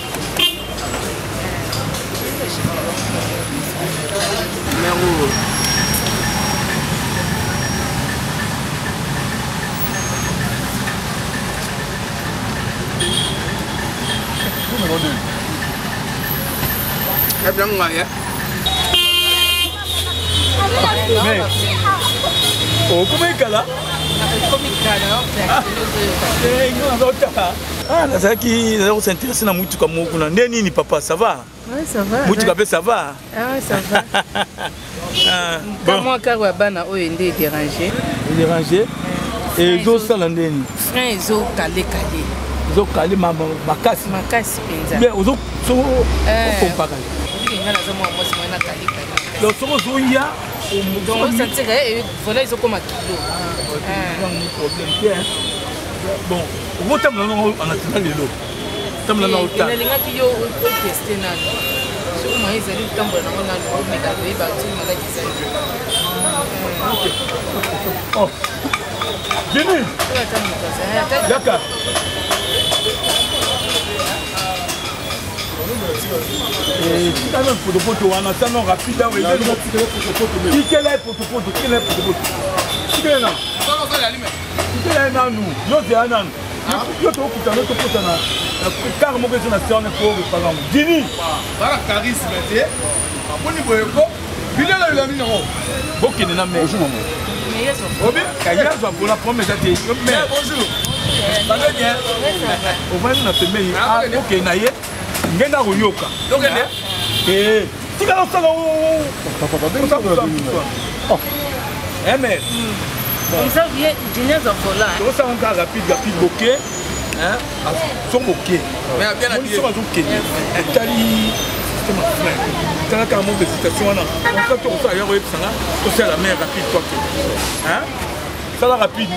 Mero. Mais, okomi kala Ah, nazalaki nazalaki kosinteresse na motuka moko kuna nde nini papa ça va motuka mpe ça va ah, ça va ah, bon. mwa karo ya bana oyo nde edérange edérange ezosala ndeni frein ezokalekale ezokale makasi makasi mpenza bien ozopompaka nga naza mwa mwasi mwa nakalekale donc soki ozoya donc osantira voilà ezokoma kilo problème te bon okotambola nango en attendant lelo tambola nango ta nalingaki yo oteste nano soki moyen ezali otambola nango nano omeka koyeba soki maladi ezali oh. Jimmy yaka tika na potopoto wana tano rapide awa tikela ye potopoto tikela ye potopoto tikela nanu tikela ye nanu yo zela nanu yo tokutana tokutana kar moko eza na se wana po reparango dini bana charisme te amoni boye ko bilelo elandi nango bokende na mer obi yazwa vola problème eza te bonjour ovandi na pembeni okende na ye nge na koyoka tika osala mr tosala kaka rapide rapide boke soki boke soki azokende etali système ya frein tala kaka mo hésitation wana comme ça tokosala ya koyebisanga tosala mer rapide toake sala rapide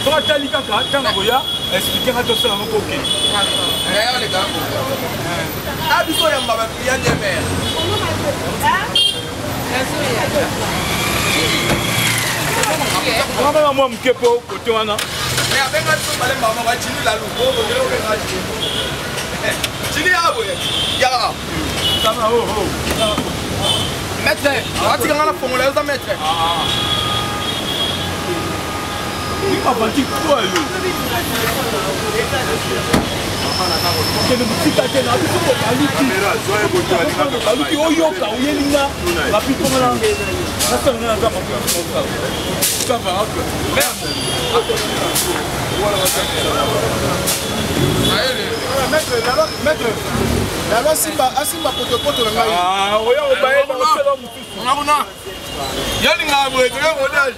soki atali kaka ntango akoya explike nga tosala moko oke biso yamba baclient de mer kaka mwa moke mpo kote wana abenga biso balemba moko jini lalu jini yaka boye yaka maître atika nga na fongola yo oza maître avanti kwa yo kende mosika te na biso baluki baluki oyoka oyeli nga rapide mpona nasala nga naza ça va ok Maître, lalo asimba asimba potopoto na ngai ah, oya obaye bakosala mosusu kuna yo lingaka boye toke rodage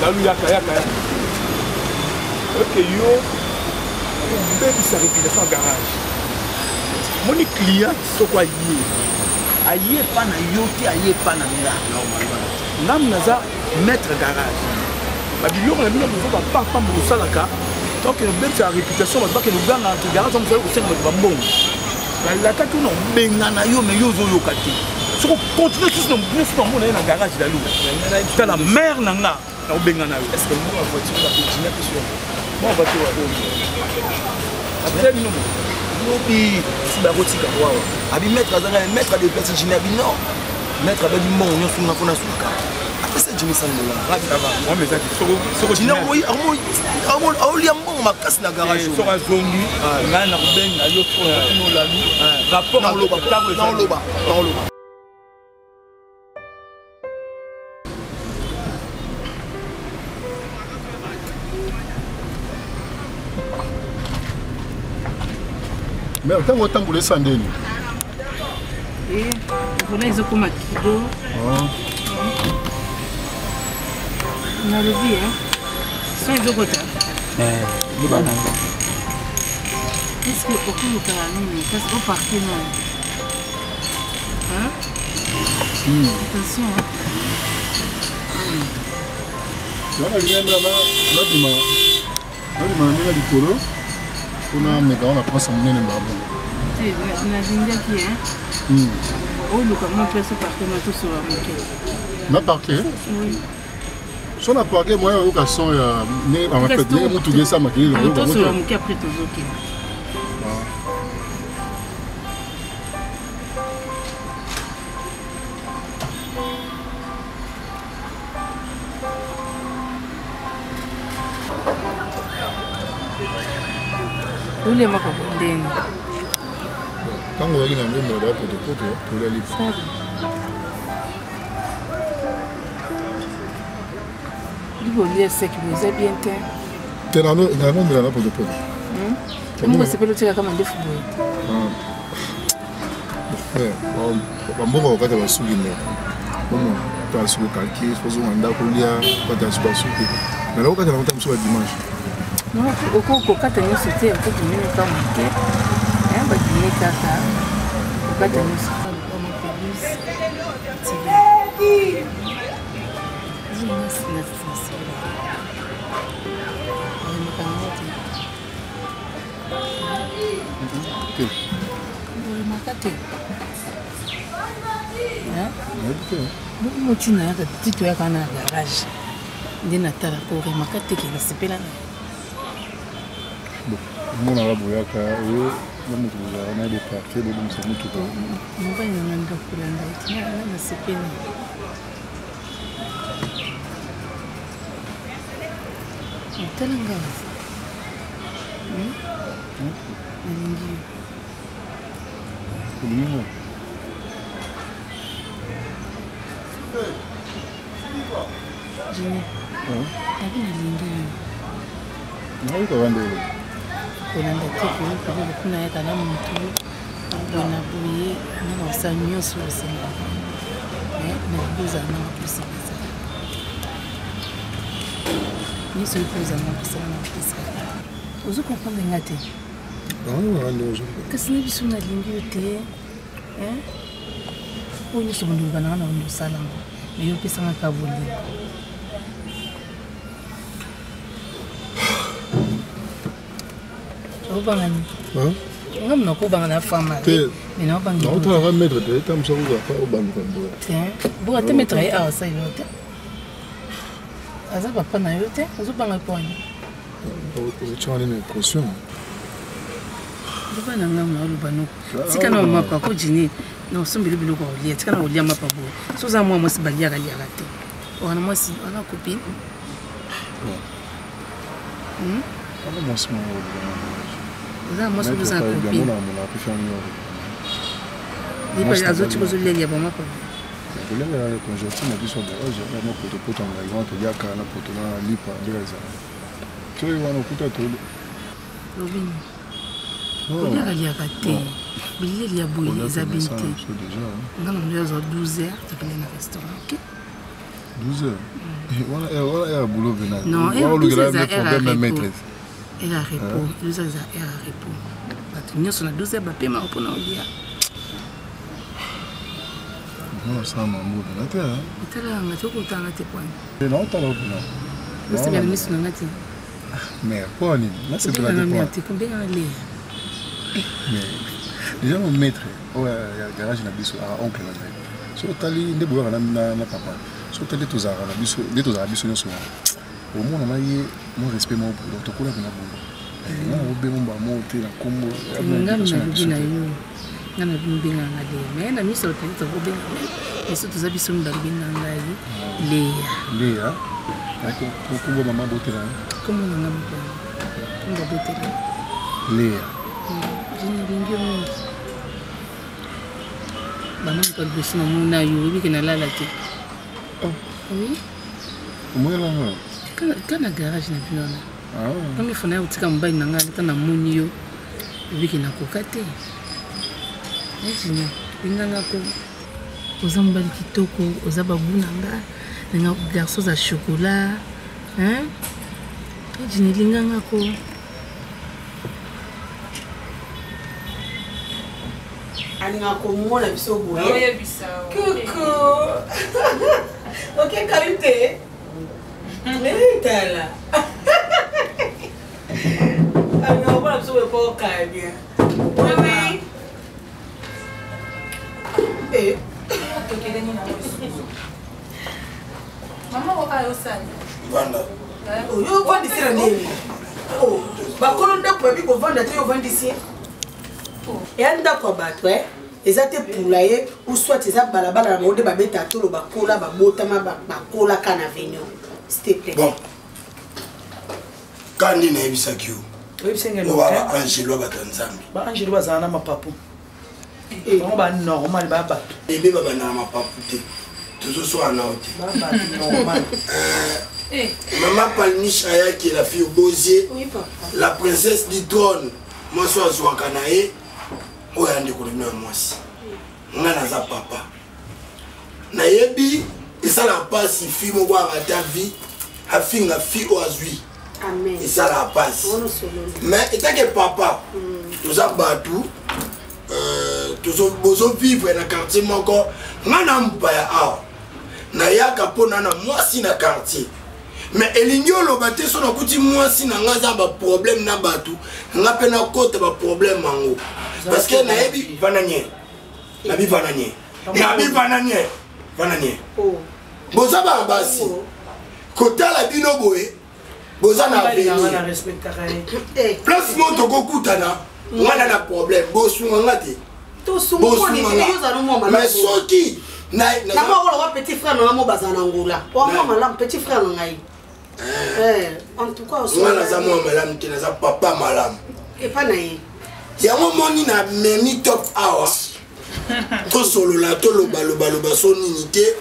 lalu yaka yaka yaka oke yo obebisa réputation ya garage. Omoni client soko aye aye epa na yo te, aye epa na nga. Ngam naza maître garage, babiloko na bino bozo bapapamba bosalaka tokende kobebisa réputation, bato bakende koganga ke garage mosala kosenga bato bambongo. Balakaki na obengana yo, me yo ozoyoka te. Soki ocontinue susu na nyonso bango na ye na garage lalu, tala mare na nga na obengana yo. Mwa voiture apesa bino lobi si bakotika wawa abi maître azanga maître de place jimi abi non maître abebi mbongo nyonso nga mpona suka apesa jimi 100 dollar aolia mbongo makasi na garage. Soki azongi, ngai nakobenga yo olalu rapport. Naoloba, naoloba. Mais ntango otambola esa ndeni? Vola ezokoma kilo. Nalobi so ezokota. Loba nango. Est-ce okolukaka nini kasi oparke nani? Attention. Nabima, nabima na ndenge likolo mpona meka wana place monene mbabo. Te, nalingaki oluka mwa place oparke na tosola moke. Na parke? So na parke moyen oyoka son ya ndenge motuka esala makelele. Tosola moke, après tozokende. Olemaka ndenge ntango oyaki na yango moda potopoto tolali. Libolia seki boye eza bien te. Te, nanomela na potopoto. Moko osepeli otielaka mandefu boye. Bamboka kokata basuki me omona ta suki okalki ozonga ndako olia kata suki basuki me nakokata nango ta mosusu ya dimanche. Okoki kokata nyonso te, okodimine ka moke, badimine kaka kokata nyonso. Olemaka te? Bongo motina yaka ti toyaka na garage nde natala koremaka te ke nasepela na Omonaka boyaka oyo na moto bozalaka na boparke bobongisa motuka. Mobali na nga ndako kolanda ete nga nasepeli. Tala nga, nalingi yo. Olingi nga? Jimmy, nabi nalingi yo. Nayoka nde. Kolanda te, koyoka kuna yaka na motu bona boye nga na kosala nyonso osenga, mais nalingi ozala nanga mposa ezala nyonso oyo mpo ozala nanga kosala na kopesa. Ozo comprendre nga te? Kasi na biso nalingi yo te. Oyo nyonso bondoluka nanga na bondo osala yango, mais yo opesanga ka bolingo. Obanga nini? Nga mona kobanga na fama. Mais naobanga naotalaka maître te, ta mosu akozala pa obaluka boye. Boka te, maître aye awa asali yo te, aza papa na yo te, ozobanga pwani? Otyanga nini caution? Loba na nga, oloba noko tika na mapa ko jini na osombeli biloko ya kolia, tika na kolia mapa boye. So oza mwa mwasi, baliaka liaka te wana mwasi wana copine. Oza mwasi, oza na copine, azotika ozolia bamapa. Kolia conjoncture na biso ya garage ya na potopoto ya ngai wana, toliaka na poto na lipa ndenge ezala soki wana okuta toli. Lobini koliaka liaka te, bileli ya boye eza bien te. Nga na moyo azwa 12 heures, tokende na restaurant, ok? 12 heures wana heure ya boulot pena. Non, heure 12 eza heure ya repos, heure ya repos. 12 heures eza heure ya repos. Bato nyonso na 12 heures bapemaka mpona olia. Osala mambo mpena te. Etalaka nga te, okotanga te pwani. Naotala mpena. Osepela miso na nga te. Mais mpo nini nasepela te? Mpo te kombengaka Leya. Mais déjà mo maître oyo ya garage na biso aka oncle na ngai. Soki otali nde boyaka na papa, soki otali nde tozalaka na biso, nde tozalaka biso nyonso wana, omona na ye mo respect moko boye. Donc tokola mpena bongo. Nga na kobenga mbala moko te na nkombo. Nga nalobi na yo, nga na bino benganga Leya, mais na miso otali tokobenga biso, toza biso mibale, benga ngai Leya. Leya, nkombo mama botela. Nkombo na nga moko, nkombo botela. Leya. Nalingi yo mingi. Banda moto ya liboso namona yo, oyebi ke nalala te. Oui. Omonelanga? Ka na garage na bino wana. Première fois naya kotika mobali na ngai, ata namoni yo, oyebi ke nakoka te. Junior, linganga ko oza mobali kitoko, oza babu na nga, nanga garçon oza chocolat, hein? Junior, linganga ko. Alingaka komona biso boye. Kuku, okekali te, tala, alingaka komona biso boye po okaya bien. Oui. Mama oyo osali. Vanda. Oyo ovandisi na nini? Bakolo ndako babi kovanda te, yo ovandisi eya ndako ya bato eza te poulaye ou soit eza balabala na bango nde babeta tolo, bakola, babotama, bakolaka na avenue, s'il te plaît. Bon, ka nde nayebisaki yo, oyo baangelo bato ya Nzambe. Baangelo bazala na mapapu, bango banormal, baya bato. Ebe babanda na mapapu te, tozoswaka nao te. Normal. Mama Palmiche ayaki, la fille Bozier, la princesse du trône, mwasi oyo azwaka na ye, oyo ya ndeko na bino ya mwasi. Ngai naza papa, nayebi esalaka mpasi. Fi moko arata vie, afinga fi oyo azwi, esalaka mpasi. Mais etake papa, toza bato, bozovivre na quartier moko. Ngai na mopaya awa, nayaka mpo na na mwasi na quartier, mais elingi oloba te so nakuti mwasi na ngai aza baproblème na bato, nga mpe nakota baproblème yango, parce que nayebi vana nie, nabi vana nie, nabi vana nie, vana nie. Boza bana basi, kotala bino boye, boza na avenir. Place mo tokokutana, nga na na problème, bosunga nga te, bosunga. Mais soki namokoloba petit frère na nga mo bazala na Ngola, wamwa malamu, petit frère na ngai, en tout cas. Nga naza mwa malamu te, naza papa malamu. Epa na ye. Yango moni na memi Top awa, tosolola, tolobalobaloba so nini te.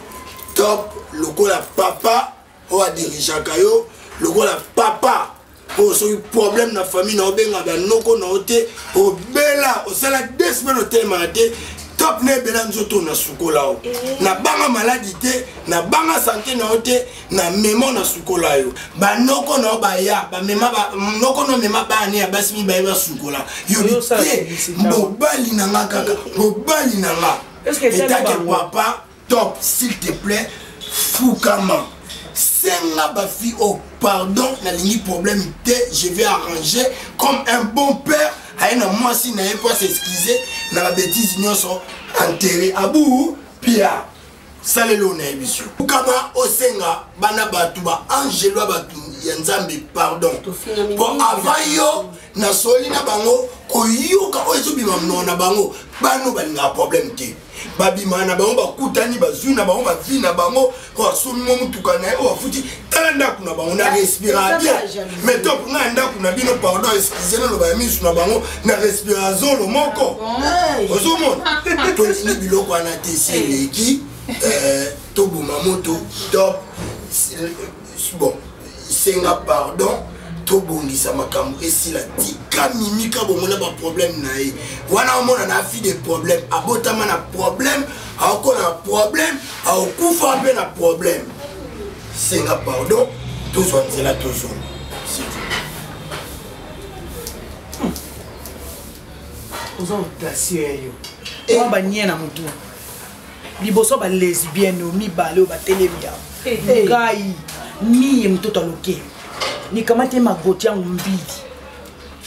Top, lokola papa oyo adirigeaka yo, lokola papa oyo soki problème na famille na obenga banoko na yo te, obela, osala 2 semaines otelemaka te, Top na ebela nzoto na sukola yo, nabanga maladi te, nabanga sante na yo te, na memo na sukola yo. Banoko na yo baya, bamema noko na omema bana ya basi mibale basukola yo te. Mobali na nga kaka mobali na nga etake papa. Top, s'il te plaît, fukama, senga bafille oh pardon, nalingi problème te, je vais arranger comme un bon père aye na mwasi na ye mpo as'excuse na babétise nyonso enterré abu pia saleli oyo nayebi biso. Fukama, osenga bana bato, baangelo ya bato ya Nzambe pardon, mpo avant yo nasoli na bango, koyoka oyo ezobima monoko na bango. Bano balingaka problème te, babimaka na bango, bakutani, bazwi na bango bavi na bango, oyo asomi mwa motuka na ye, oyo afuti, tala ndako na bango na respira bien. Mais Top, ngai ndako na bino, pardon, excuse, naloba ya misu na bango, na respira zolo moko. Ozomona, tolingi biloko wana te, esi eleki. Toboma moto. Top, bon, senga pardon, tobongisa makambo, esila. Tika mimika bomona baproblème na ye wana, omona na afi de problème, abotama na problème, aokola na problème, aokufa mpe na problème. Senga pardon, tozwa nzela, tozonga. Oza audacieux ya yo. Mwa banie na motu. Liboso ba lesbienne oyo mibale oyo batelemi awa. Ngai miye mtoto aloke. Nikamate magoti yangu mbili.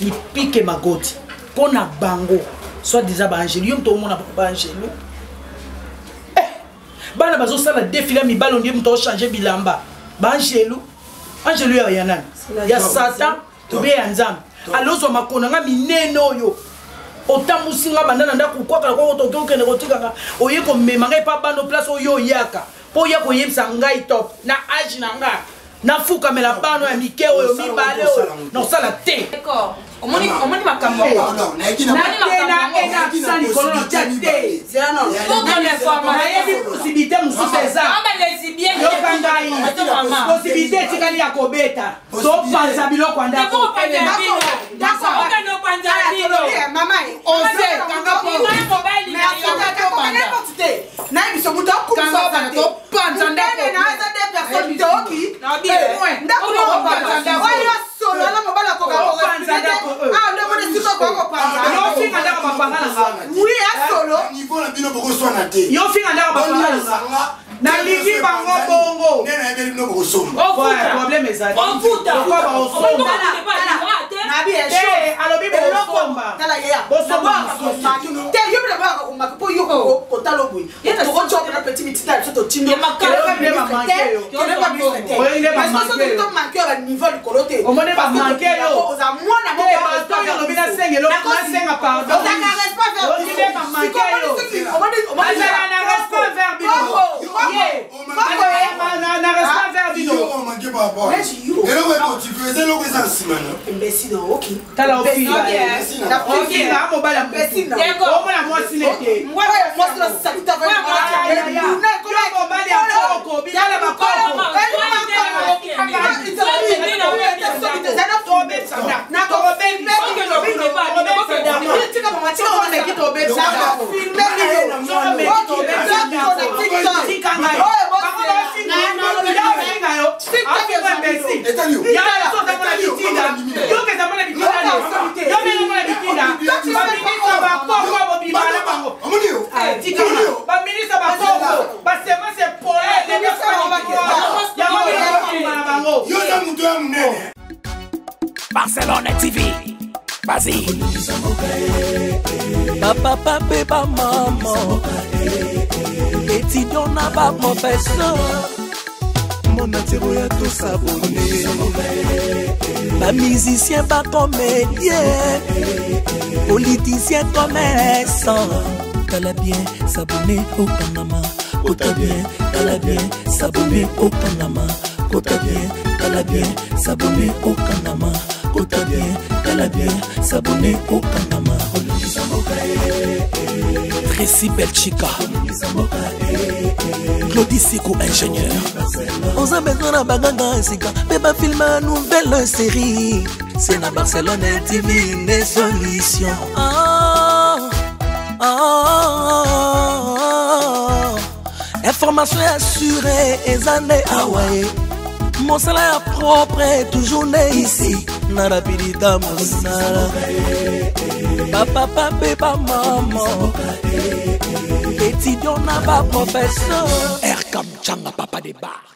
Nipike magoti mpo na bango soit disant baangelu yo moto omona bango baangelu eh, bana bazosala defile ya mibali ondie moto ochange bilamba baangelu angelu ya nani ya satan obe ya nzambe alozwa makona nga minene oyo otambusi nga banda na ndako kwakala kwako toke okende kotikaka oye komema ngai epa bando place oyo oyaka mpo oya koyebisa ngai top na age na nga nafukamela bano ya mike oyo mibale oyo nasala te omoni makambo na likolo na tia te nayebi possibilité mosusu eza yoka ngai possibilité etikali ya kobeta topanza biloko ya ndako nayebiso moto akumisatopanza ndakotoki ndako oyo solo na mobali akokakoyofinga ndako mapanga na nga wi ya solo nivo na bino bokoswana te yofinga ndako mapanga na nga nalingi bango bongo nde nayebeli bino bokosomba problème ezali alobi bosomba te yo mpe naboyaka komaka mpo yo kotala boye tokotiopena petit mitinda biso totindomanke ya baniveau likolo te oza mwana olobi nasenga pardon na respect vers bino eloko ekotife eza eloko eza nsima tala ofinga mobali ya omona mwasi nete mobali ya koko bilala bakoko Baministre bakoko basemence epole yango bango yo oza moto ya monene Barcelone TV. Vas-y. Bapapa mpe bamama étudiant na baprofesseur monde entier oya tosabone bamusicien bacomédien politicien commerçant tala bien sabone okangama kota bien tala bien sabone okangama kota bien tala bien sabone okangama kota bien tala bien sabone okangama Tracy Belchika Claudie Siku ingénieur oza besoin na baganga ya sika mpe bafilme ya nouvelle série se na barcelone tv nde solution ah, ah, ah, information ya sure eza nde awa ye mosala ya propre toujours nde ici na rapidita mosala bapapa mpe bamama étudiant na baprofesseur rkam changa papa de bar.